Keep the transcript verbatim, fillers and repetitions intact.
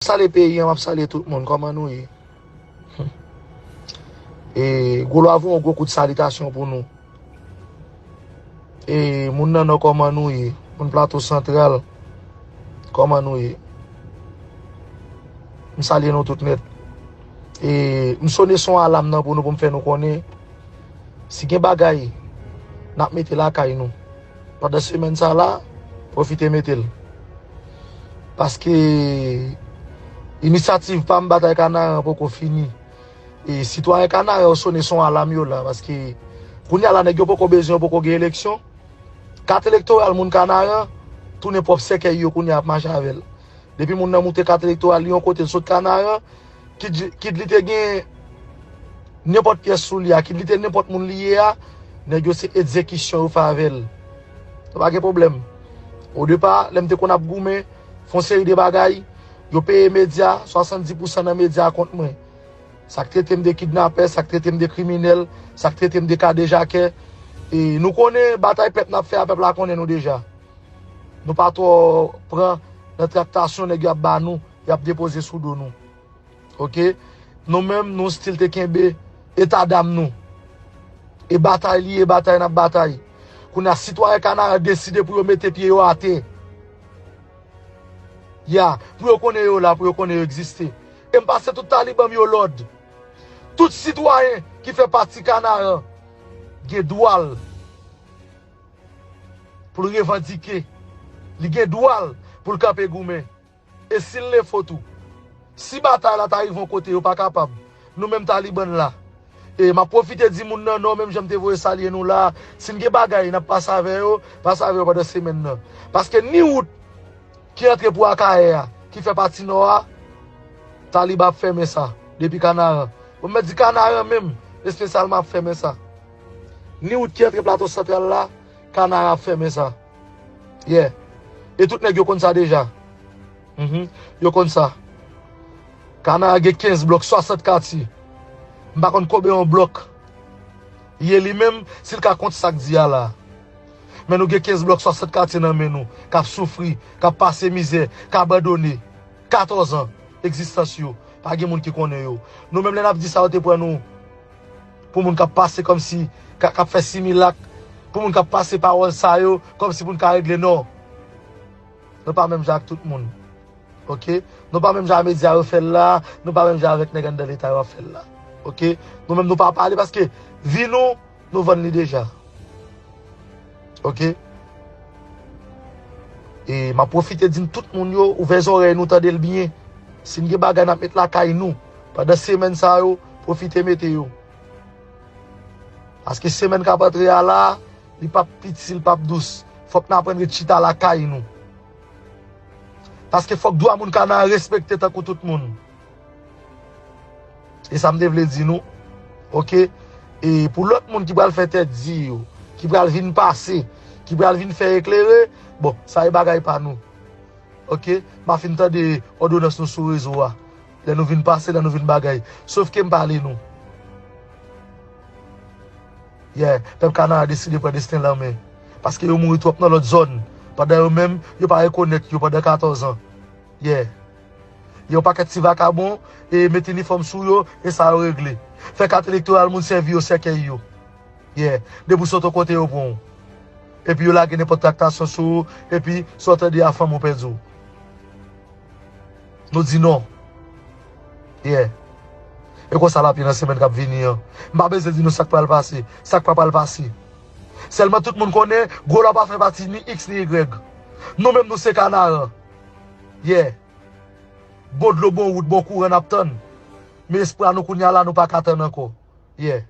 Salye peyi an, m ap salye tout moun. Kòman nou ye? E, Gwo Lwa voye yon gwo kout salitasyon pou nou. E, moun nan Nò, kòman nou ye? Moun Plato Santral, kòman nou ye? M salye nou tout nèt. E, m sone son alam nan pou nou, pou m fè nou konnen, si gen bagay, n ap mete lakay nou. Pandan semèn sa la, pwofite mete l. Paske inisyativ pa m, batay Kanaran poko fini. E sitwayen Kanaran yo sone son alam yo la, paske kounye a la, nèg yo poko bezwen, yo poko gen eleksyon. Kat elektoral moun Kanaran tounen pwòp sèkèy yo, kounye a ap mache avè l. Depi moun nan moute kat elektoral li yon kote, l sot Kanaran, kit, kit li te gen nenpòt pyès sou li a, kit li te nenpòt moun li ye a, nèg yo se egzekisyon yo fè avè l. Sa pa gen pwoblèm. O depa, lè m te konn ap goumen, fè yon seri de bagay, yo peye medya, swasanndis pousan nan medya kont mwen. Sa k trete m de kidnapè, sa k trete m de kriminèl, sa k trete m de kadejakè. E nou konnen batay pèp n ap fè a, pèp la konnen nou deja. Nou pa twò pran nan traktasyon nèg yo ap ba nou, y ap depoze sou do nou. Oke? Nou menm, nou still te kenbe eta dam nou. E batay li ye, batay n ap batay. Kounye a, sitwayen Kanaran deside pou yo mete pye yo atè. Ya, pou yo konnen yo la, pou yo konnen yo egziste. E m pase tout taliban m yo lòd. Tout sitwayen ki fè pati Kanaran gen dwa l pou l revandike. Li gen dwa l pou l kanpe goumen. E si l le fo tou, si batay la ta rive yon kote, yo pa kapab, nou menm taliban la. E m ap pwofite di moun nan Nò, menm jan m te voye salye nou la, si n gen bagay, n ap pase avè yo, pase avè yo pandan semèn nan. Paske ni wout ki antre pou Akayè a, ki fè pati Nò a, taliban ap fèmen sa, depi Kanaran. Bon, m mèt di Kanaran menm, espesyalman ap fèmen sa. Ni wout ki antre Plato Santral la, Kanaran ap fèmen sa. Yeah. E tout nèg yo konn sa deja. Mhm. Yo konn sa. Kanaran gen kenz blòk, swasant katye. M pa konn konbyen yon blòk ye li menm, si l ka kont sa k di a la. Men nou gen kenz blòk, swasant katye nan men nou, k ap soufri, k ap pase mizè, k abandone. Katòz an egzistans yo, pa gen moun ki konnen yo. Nou menm, lè n ap di sa, yo te pran nou pou moun k ap pase kòmsi, k ap, k ap fè similak, pou moun k ap pase pawòl sa yo, kòmsi pou n ka regle, non. Nou pa menm jan ak tout moun. Oke? Nou pa menm jan ak medya yo fè l la, nou pa menm jan avèk nèg anndan leta yo ap fè l la. Oke? Nou menm, nou pa pale paske vi nou, nou vann li deja. Oke? E m ap pwofite di n tout moun yo, ouvè zòrèy nou, tande l byen. Si n gen bagay n ap met lakay nou, pandan semèn sa yo, pwofite mete yo. Paske semèn k ap antre a la, li p ap piti, li p ap dous. Fòk n aprann ret chita lakay nou. Paske fòk dwa moun Kanaran respekte tankou tout moun. E sa m te vle di nou. Oke? E pou lòt moun ki pral fè tèt di yo, ki pral vin pase, ki pral vin fè eklere, bon, sa e bagay pa nou. Oke? M a fin tande òdonans nou sou rezo a. Lè nou vin pase, lè nou vin bagay. Sof ke m pale nou. Yeah, pèp Kanaran deside pran desten l an men. Paske yo mouri twòp nan lòt zòn. Pandan yo menm, yo pa rekonèt yo pandan katòz an. Yeah. Yon pakèt ti vakabon, e mete inifòm sou yo, e sa yo regle. Fè kat elektoral moun sèvi yo sèkèy yo. Yeah. Depi w sot yon kote yo pran w. Epi yo lage nenpòt traktasyon sou ou, epi sa w tande a fanmi w pèdi w. Nou di non. Yeah. E konsa l ap ye nan semèn k ap vini an. M pa bezwen di nou sa k pral pase, sa k pa pral pase. Sèlman tout moun konnen, Gwo Lwa pa fè pati ni X ni Y. Nou menm nou se Kanaran. Yeah. Bon dlo, bon wout, bon kouran n ap tann. Men espwa nou kounye a la, nou pa ka tann ankò. Yeah.